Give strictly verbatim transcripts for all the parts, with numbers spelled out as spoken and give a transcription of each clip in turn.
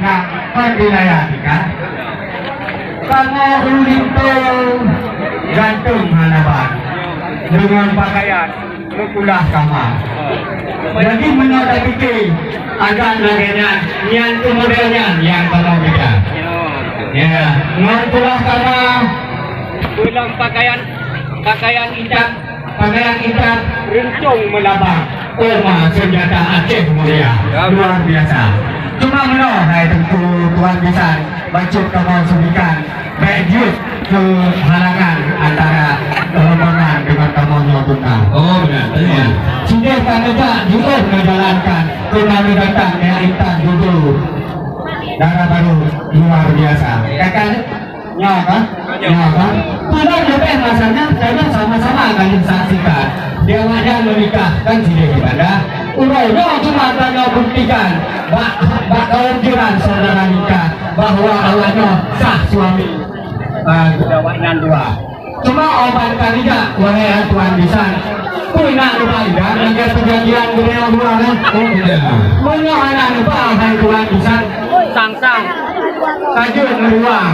Kon di layar tika. Kamoe ulu linto gantong hana ban. Deungon pakaian meukulah kama. Jadi meunyoe tapike adat lagèe nyan, nyan keuh model nyan nyang kamoe bida. Ya, ngon kulah kama. Dalam pakaian, pakaian intan. Pakaian intan rincong meulabang, oma senjata Aceh mulia. Ya. Luar biasa. Cuma meunoe hai Teungku Tuan Bisan, bacut kamoe seubikan, bèk jeuet keu halangan antara rombongan deungon kamoe nyoe beuna. Oh, beuna. Ya. Sideh ka neujak jiôh neujalankan, keu na neudatang Nyak Intan Dudu. Dara barô luar biasa. Kakak Nyoe kan? Nyoe kan? Padahai leubeh masa nyan, tanyoe sama-sama ka lheueh saksikan. Di awak nyan meunikah kan sideh di banda. Uroe nyoe cuma tanyoe buktikan bak, bak kawôm jiran saudara nikah bahwa awak nyoe sah suami, ah, awak nyan dua. Cuma obat ka dijak, wahai tuan bisan. Peue na neuba idang lagèe perjanjian geutanyoe dua nyan? Oh, tidak. Meunyoe hana neuba, hai tuan bisan, sang-sang ka jeuet meuruang.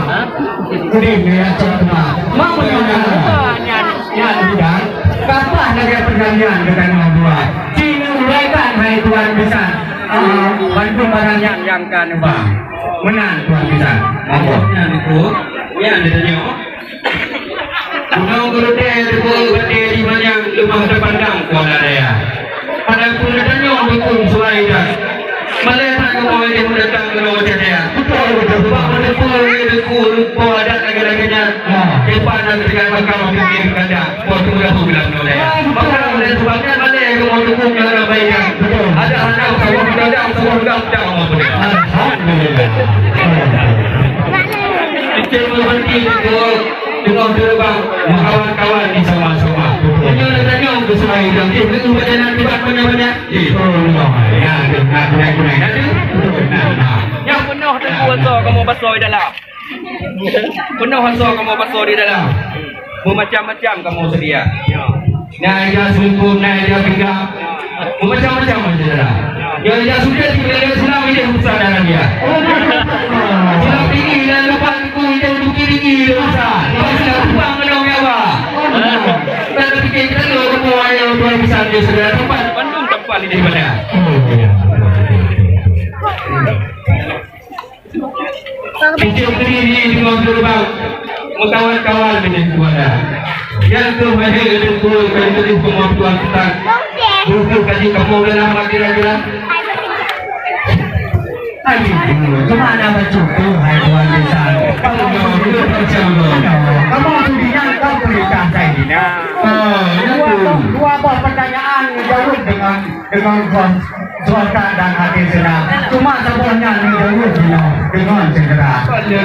Udeh nyan cok teuma. Mak meunyoe hana neuba nyan, nyan idang, ka paih lagèe perjanjian geutanyoe dua. Ci neuuraikan, hai tuan bisan. Ah, bandum barang nyan nyang ka neuba. Meunan tuan bisan. Monggo. Nyan itu, nyan ditanyoe. Gunong Geurutée teupeue batée di manyang leumah teupandang Kuala Daya. Padahai pun neutanyong dukun suai dan malée that kamoe lheueh meudatang keunoe cahya. Beutôi, beutôi. Bak meuteupeue lé dukun rupa adat lagée-lagée nyan. Teumpat dan teuka makam di kandang. Waktu dah bulan noleh. Maka oleh sebab nyan malée kamoe dukun nyang na baik nyan. Beutôi. Ada anak saboh muda, saboh muda, muda kamoe tu. Alhamdulillah. Cicém meuhoreuti dukun. Teungoh teureubang, meukawan-kawan di sama-sama. Meunyoe neutanyong keu seulai dan jih, neueu bak jalan kiban banyak-banyak. Jih. Oh, ya, ya, ya, ya, ya. Jadi, nah, nah. Nyang peunoh teungku asoe kamoe basoe di dalam. Peunoh asoe kamoe basoe di dalam. Meumacam-macam kamoe seudia. Na ija seuleumpung, na ija pinggang. Meumacam-macam aja dah. Nyang ija sukses, nyang ija senang, ija susah dalam dia. Silang tinggi dan lepas tu, ija bukit tinggi, ija susah. Lepas tu, ija kupang, ngon nyawa. Kan tapi kita tu, kamu ayah, tuan bisa dia segala tempat. Bandung tempat di mana? Picék keudiri deungon geurubang, meukawan-kawan binéh kuada. Nyang keuh mahé deungon keu keuneuk peumatuan teutang. Buku kaji kamoe dalam akhirat-akhirat. Hai, geutanyoe, keumanö bacut tu, hai tuan bisan? Kamoe tu di nyan ka peurintah Saidina. Ah, dua boh, dua boh pertanyaan neujaweueb deungon Deungon goh, goh that dan hati senang. Cuma saboh nyan neujaweueb jinoe deungon segera.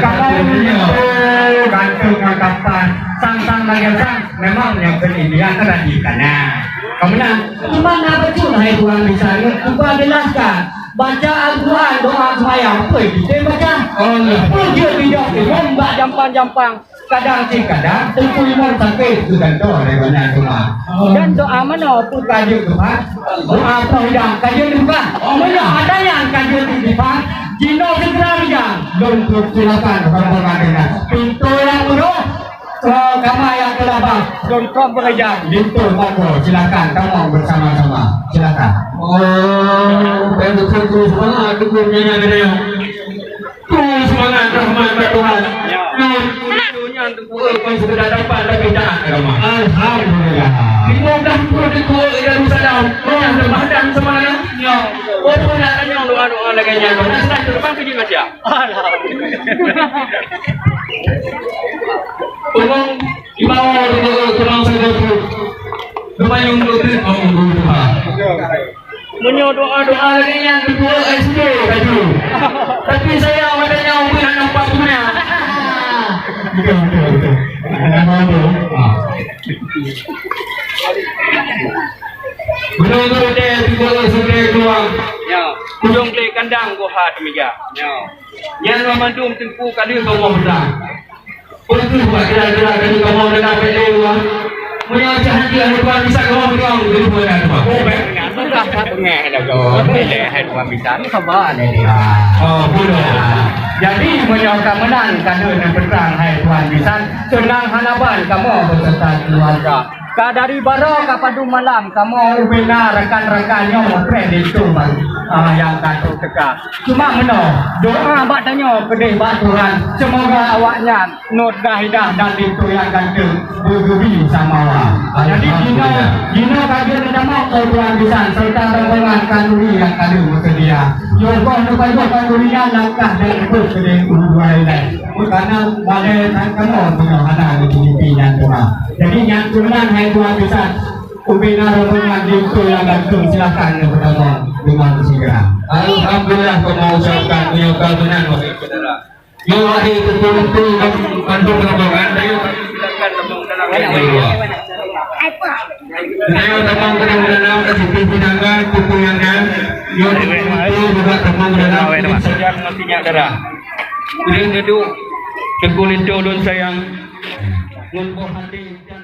Kamoe meunyoe gantung ngon tampan, sang-sang lagèe sang, memang nyoe keu India tadi kana. Kamu na, cuma na bacut hai tuan bisan, cuba jelaskan. Baca Al-Quran, doa seumayang, peue kita baca? Oh, ya. Peue jeuet lidang imum bak jampang-jampang? Kadang cit kadang, teungku imum sakét geugantoe lé gobnyan teuma. Dan doa manoe pun ka jeuet geupat, doa peudang ka jeuet geupat. Meunyoe ata nyan ka jeuet geupat, jinoe segera rijang, lôn peusilakan rombongan deungon pintoe nyang peunoh. Kama nyang teulaba, lôn kong beurijang, pintoe monggo, silakan tamong bersama-sama. Silakan. Oh, beutôi-beutôi semangat dukun nyan, nyan. Peue seumangat rahmat bak Tuhan. Ya. Nyoe, nyoe nyan teungku, kon seukadar dapat, tapi taat agama. Alhamdulillah. Lima belas puluh teungku Darussalam, nyoe dah madan seumangat. Ya. Oh, pun nak tanyong doa-doa lagèe nyan, nak seutah terbang keu jih macam. Alhamdulillah. Tolong dibawa teungku, tolong saja tu. Lumayan untuk tu, oh, oh, oh. Meunyoe doa-doa lagèe nyan teupeue S D laju. Tapi sayang watèe nyoe beuh hana nampak guna. Betul, betul, betul. Hana tahu tu. Ha. Betul-betul dia teupeue S D keuluwa. Ya. Ujong glé kandang goh ha teumiga. Ya. Nyan banmandum teungku ka lheueh kamoe peugah. Peue kheueh bak kira-kira keu kamoe dan apek lé luwa? Meunyoe cit hana jeuet, hai tuan bisan, kamoe meutuang, geuteupeue dan tuan. Oh, bèk. Sudah that beungèh dah, Jon. Hai tuan bisan, sabar lé dia. Oh, beutôi. Jadi, meunyoe ka meunan ka lheueh neupeutrang hai tuan bisan, seunang hana ban kamoe beuseureuta keuluwarga. Ka dari baroe ka padum malam kamoe ubena rakan-rakan nyoe preh linto bang, ah, nyang ka trok teuka. Cuma meunoe, doa bak tanyoe keudeh bak Tuhan, seumoga awaknyan Nurdah Hidah dan linto nyang ganteng beugeubi samawa. Jadi jinoe, jinoe ka jeuet neudamong keu tuan bisan serta rombongan khanduri nyang ka lheueh meuseudia. Yoh goh neupajoh khanduri nyan langkah dan neupeuet keudeh u dua ilai. Karena balai that kamoe meunyoe hana geupeumimpin nyan teuma. Jadi nyan keunan hai tuan bisan. Ubena rombongan linto nyang ganteng silakan neupeutamong deungon segera. Alhamdulillah, kamoe ucapkan meunyoe ka meunan wahai syedara. Yo, wahai teungku-teungku dan bandum rombongan, ayo kami silakan tamong dalam. Ayo tamong dalam, dalam, kasih pimpinan dan kumpul yang kan. Yo, teungku-teungku juga tamong dalam. Saja ngon sinyak darah. Ulun duek, teungku linto ulun sayang. Ngon boh hati dan